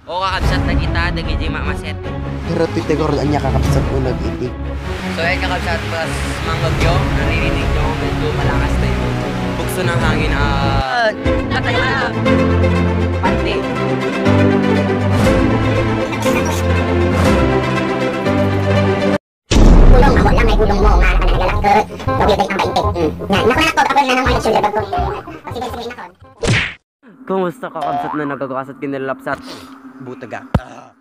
O kakabsat na kita, dagiti mamaset. Pero titigor niya kakapsat ko nag-itik. So ayun kakabsat, pas manggagyo, naririnig nyo, medyo malakas na yung bukso ng hangin. Patay na! Pati! Kulong ako lang ay gulong mo nga nagalakot. Bagay ang bainte. Nga nakuha ko ako na nang mga sugar ko. Sige sige nakon. Kumusta kakabsat na nagagakasat kinalapsat? Butaga.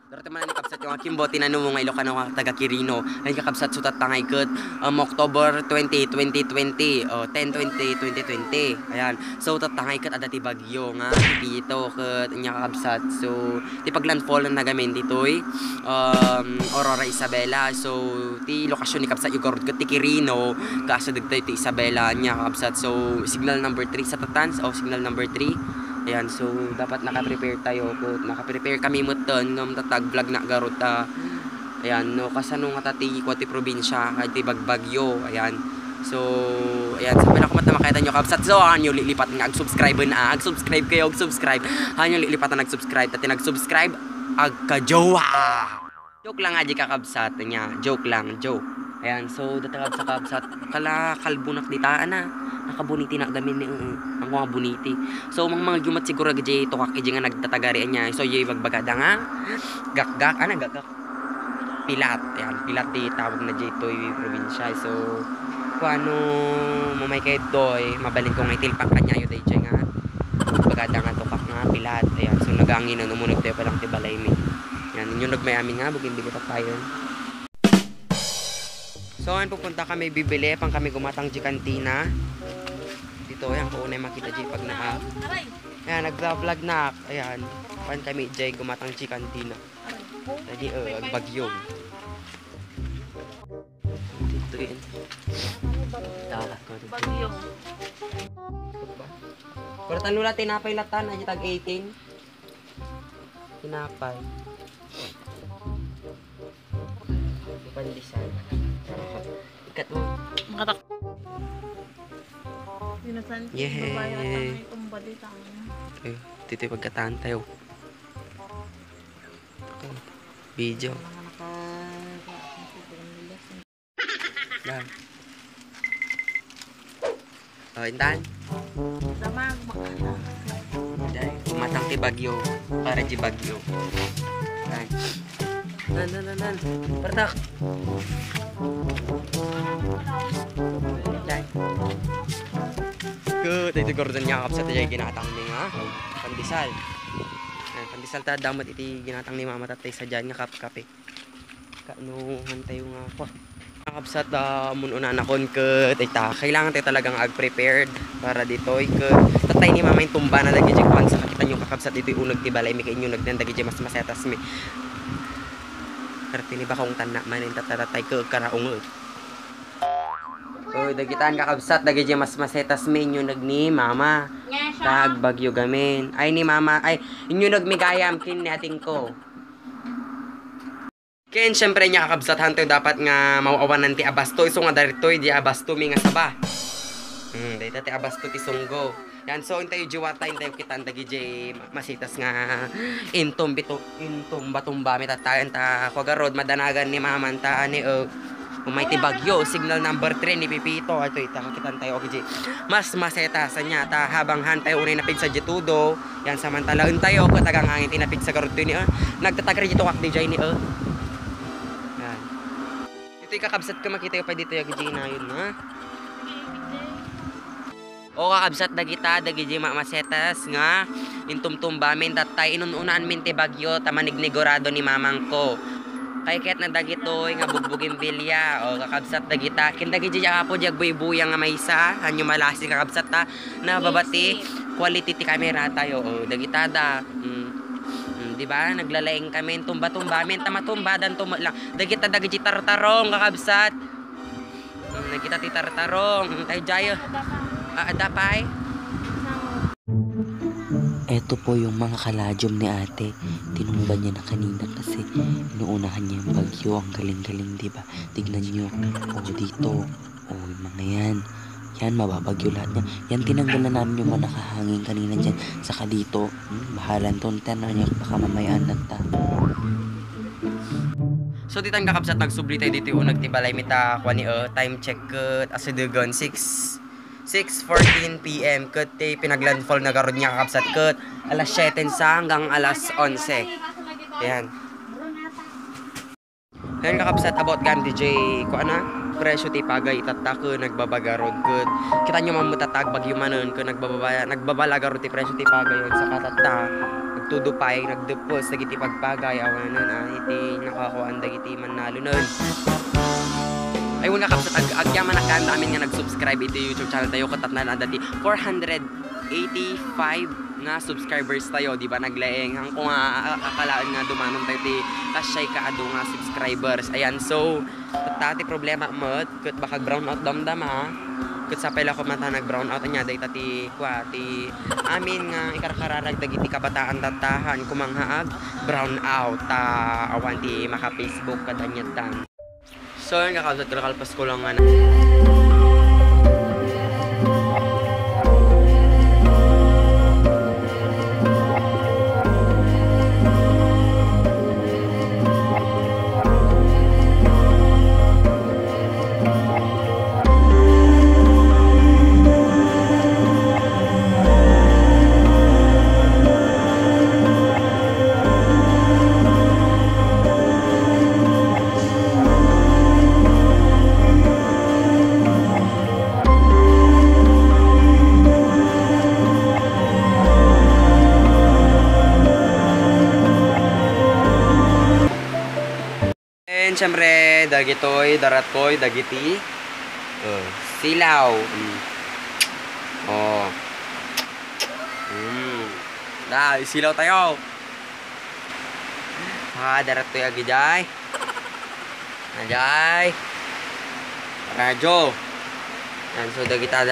Darating man ni kapsat yung aking bote na nung Ilocano nga taga Quirino. Ay kakabsat sutat tangay ket October 20, 2020 o 10-20, 2020. Ayan. So tatangay ket adati bagyo nga dito ket nya kakabsat. So ti paglandfall na nagamen ditoy Aurora Isabela. So ti lokasyon ni kapsat yung ket ti Quirino kaso dagtay ti Isabela nya kakabsat. So signal number 3 sa Tatans o signal number 3. Ayan, so dapat naka-prepare tayo po. Naka-prepare kami mo ton ng tatag vlog na garot ayan, no kasano nga tati kwati probinsya kay ti bagbagyo. Ayan. So, ayan, sa pinakumat na makita nyo kabsat. So, hanyo lilipat nga ag-subscribe na. Ag-subscribe kayo, ag-subscribe. Hanyo lilipat na nag-subscribe. Tati nag-subscribe ag-kajowa. Joke lang aji kakabsat niya. Joke lang, joke. Ayan, so datagab sa kabsat kala kalbunak ditaan na. Nakabuniti na gamin ni ang mga buniti. So mga gyumat siguro gajay tokak iji nga nagtatagarian niya. So yoy bagbagada nga gakgak ana gakgak pilat. Ayan, pilat di tawag na jay toy probinsya. So kuano mamay kay doy mabalin ko nga itilpak kanya yo day nga bagada nga tokak nga pilat. Ayan, so nagangin na numunod tayo pa lang ti balay mi. Yan, inyo nagmayamin nga bugin bili papayon. So, ayan, pupunta kami bibili pang kami gumatang di kantina. Dito, ayan, kung unay makita di pag naa. Ayan, nag-vlog na. Ayan, pan kami di gumatang di kantina. Lagi, bagyo. Dito yun. Dakat ko. Bagyo. Pero tanula, tinapay latan. Ayan, tag 18. Tinapay. Pandisan. Ikat mo. Makatak. Dinasan ko babae at ang tumba dito. Dito yung pagkataan tayo. Video. Yan. O, intan. Damag. Dahil, kumatang ti bagyo. Para di bagyo. Yan. Nan. Pertak. Yan. Good. Ito gordon niya kapsat tayo ginatang ni nga. Pandisal. Yan, pandisal ta damot iti ginatang ni mama tatay sa dyan nga kape. Kaanuhan tayo nga po. Kapsat mununan akon ket ita kailangan tayo talagang ag-prepared para ditoy ket tatay ni mama yung tumba na lagi jek pan sa kakitan yung kakabsat ditoy unag ti balay mi kay inyo nagdandagi jek mas masetas mi. Karti ni ba kung tanak man yung tataratay ke karaong. Oy, dagitan kakabsat dagi jek mas masetas mi inyo nagni mama. Tag bagyo gamin. Ay ni mama ay inyo nagmigayam kin ni ating ko. Ken syempre niya kakabsat tayo dapat nga mauawanan ti abasto iso nga daritoy di abasto mi nga saba. Dito ti abasto ti sunggo. Yan so intayo jiwata intayo kitan dagi jay masitas nga intom batumba mi tatayan ta kwagarod madanagan ni maman ta ani umay ti bagyo signal number 3 ni Pipito ato ita kitan tayo okay mas masetasan niya ta habang hantay unay napig sa jetudo yan samantala tayo ko tagang hangin tinapig sa garod ni nagtatagri dito kak DJ ni ito kakabsat ka makita yung pa dito yung gijay na yun ha. O kakabsat dagita dagijay masetas nga intumtumbamin tatay inununaan min ti bagyo tamanig negorado ni mamang ko. Kay ket na dagitoy nga bugbugin bilya o kakabsat dagita kin dagijay apo jag buy-buya nga maysa hanyo malasi kakabsat ta na babati quality ti camera tayo o dagitada. Di ba? Naglalaing kami, tumba-tumba, tamatumbadan lang. Dagita dagiti tartarong kakabsat. Nagita ti tartarong. Tayo jayo. Adapay. Eto po yung mga kaladyom ni ate. Tinumba niya na kanina kasi inuunahan niya yung bagyo. Ang galing-galing, diba? Tignan niyo. O, dito. O, yung mga yan. Yan, mababagyo lahat niya. Yan, tinanggal na namin yung mga nakahangin kanina dyan. Saka dito, bahalan to. Tanan niya, baka mamayaan na ta. So ditang kakabsat nagsubli tayo dito yung nagtibalay mita kuha ni time check kat as dugon 6:14 PM kat pinaglandfall na garod niya kakabsat kat alas 7 sa hanggang alas 11. Ayan. Ayan kakabsat about gam DJ ko ana presyo ti pagay itatta ko nagbabagarod kat kita nyo mamutatag bagyo manon ko nagbabalagarod ti presyo ti pagay sa katatta nagtudupay nagdepos dagiti pagpagay awanan iti nakakuan dagiti manalo nun. Ay wala kapsat agyaman nakanda amin nga nag-subscribe iti YouTube channel tayo katat na dati 485 nga subscribers tayo di ba naglaeng hang kung akalaan nga dumanon tayo ti kasyay kaado nga subscribers. Ayan so tati problema mod ket baka brown out damdama ket sapay la ko mata nag brown out nya day tati ti amin nga ikarkararag dagiti kabataan tatahan kumanghaag brown out awan ti maka Facebook kadanyatan. So yun kakasat kalpas ko lang nga siyempre, dagitoy, daratoy, dagiti. Silaw. Silaw tayo. Daratoy agijay. Ajay. Radyo. Yan, so dagita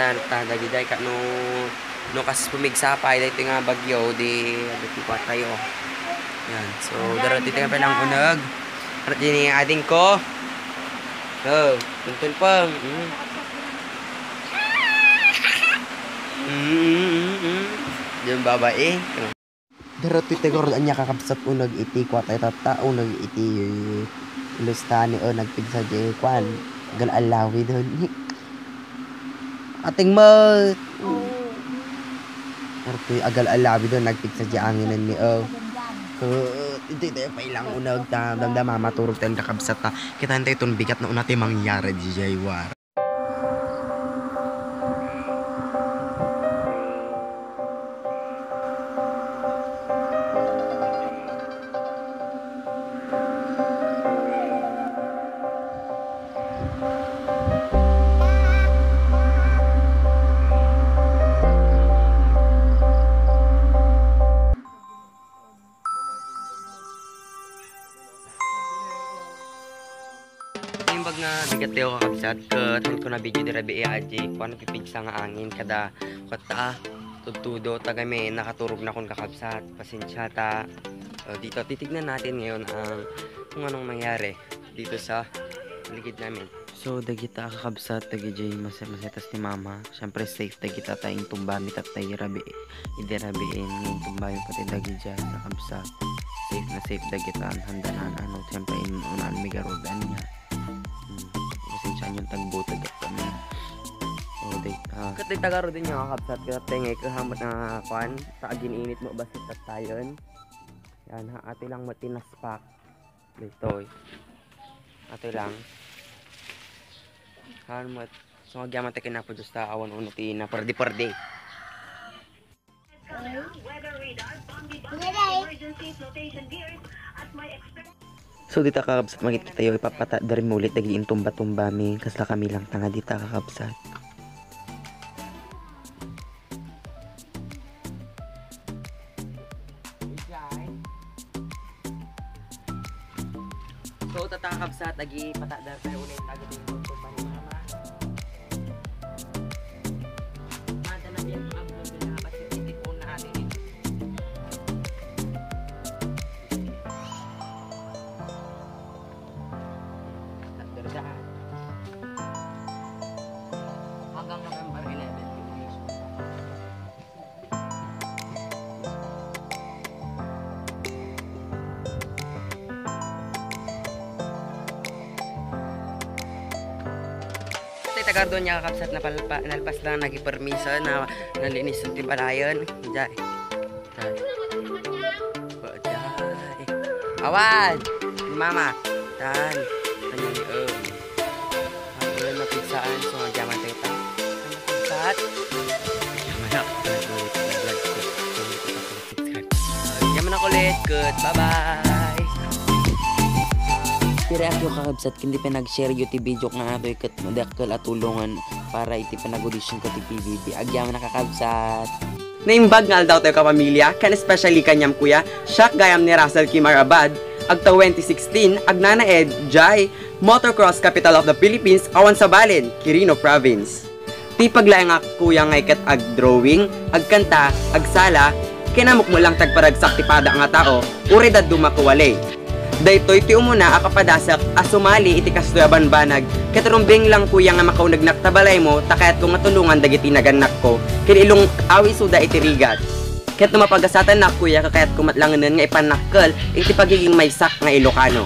dagijay ka no kas pumigsapay dito nga bagyo di pa tayo. Yan, so daratoy tayo pa lang unag. At ini ading ko. Tuntun pang. Yung babae. Daratoy tayo ron anya kakabsat unag iti kwa tayo tata unag iti ilustani nagpigsa di kwan galalawi doon. Ating mo. Daratoy agal-alawi doon nagpigsa di anginan ni hindi tayo pa ilang unag damdama maturog tayong kakabsat ta kita tayo itong bigat na una tayo mangyari di Jaywar. Bag nga bigat tayo kakabsat kat ko na video dirabi aji kuan pipigsa nga angin kada kota tutudo tagame nakaturog na kon kakabsat pasensya ta. Dito titignan natin ngayon ang kung anong mangyari dito sa paligid namin. So, dagita kakabsat, dagijay masetas ni mama. Siyempre, safe dagita tayong tumbami tatay rabi. Idirabiin ngayon tumbayo pati dagijay kakabsat. Safe na safe dagita handanan siyempre inunan may garudan niya. Pasensya yung tagbutag at kami. Katay tagaro din yung kakabsat katay ngay kahamot na kuan sa agin-init mo basit at tayon. Yan ha, ato lang matinaspak dito. Ato lang kan mat so agyaman ta kinapo justa awan unuti na pardi. So dita kakabsat magit kita yo ipapata dari mulit dagi intumba-tumba mi kasla kami lang tanga dita kakabsat. So tatakabsat lagi patadar tayo ulit agad yung tumba ni mama. Mata na biyan ang bila kasi titipon na atin. Hanggang November ti tagardo niya kakabsat na nalpas lang nagipermiso na nalinis yung timbalayan. Jay. Jay. Awan! Mama! Tan! Kanyang ako lang mapigsaan. So, magyaman tayo pa. Mapigsat! Magyaman ako. Magyaman ako ulit. Good. Bye-bye! Pero ako kakabsat, hindi pa nag-share yung video nga ato ikat modakal at tulungan para iti panag-audition ko ti PBB. Agyam nakakabsat. Naimbag nga daw tayo kapamilya, kan especially kanyam kuya, Shak gayam ni Russell Kimarabad, agta 2016, agnana ed, Jai, Motocross Capital of the Philippines, awan sa Balen, Quirino Province. Ti paglayang nga kuya nga ikat ag-drawing, agkanta, agsala, kinamok mo lang tagparagsak ti pada nga tao, uredad dumakuwalay. Daytoy ti umuna akapadasak asumali iti kastuyaban banag katarumbing lang kuya nga makaunag naktabalay mo takayat ko matulungan dagiti naganak ko kinilong awi suda iti rigat ket mapagasatan na kuya kakayat ko matlanganen nga ipanakkel iti pagiging maysak nga Ilocano.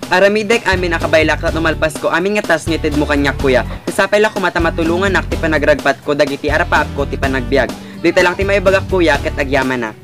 Aramidek amin nakabaylak at numalpas ko amin nga tas ngited mo kanyak kuya kasapay la ko matamatulungan nak ti panagragpat ko dagiti arapap ko ti panagbiag dito lang ti maibagak kuya ket agyaman na.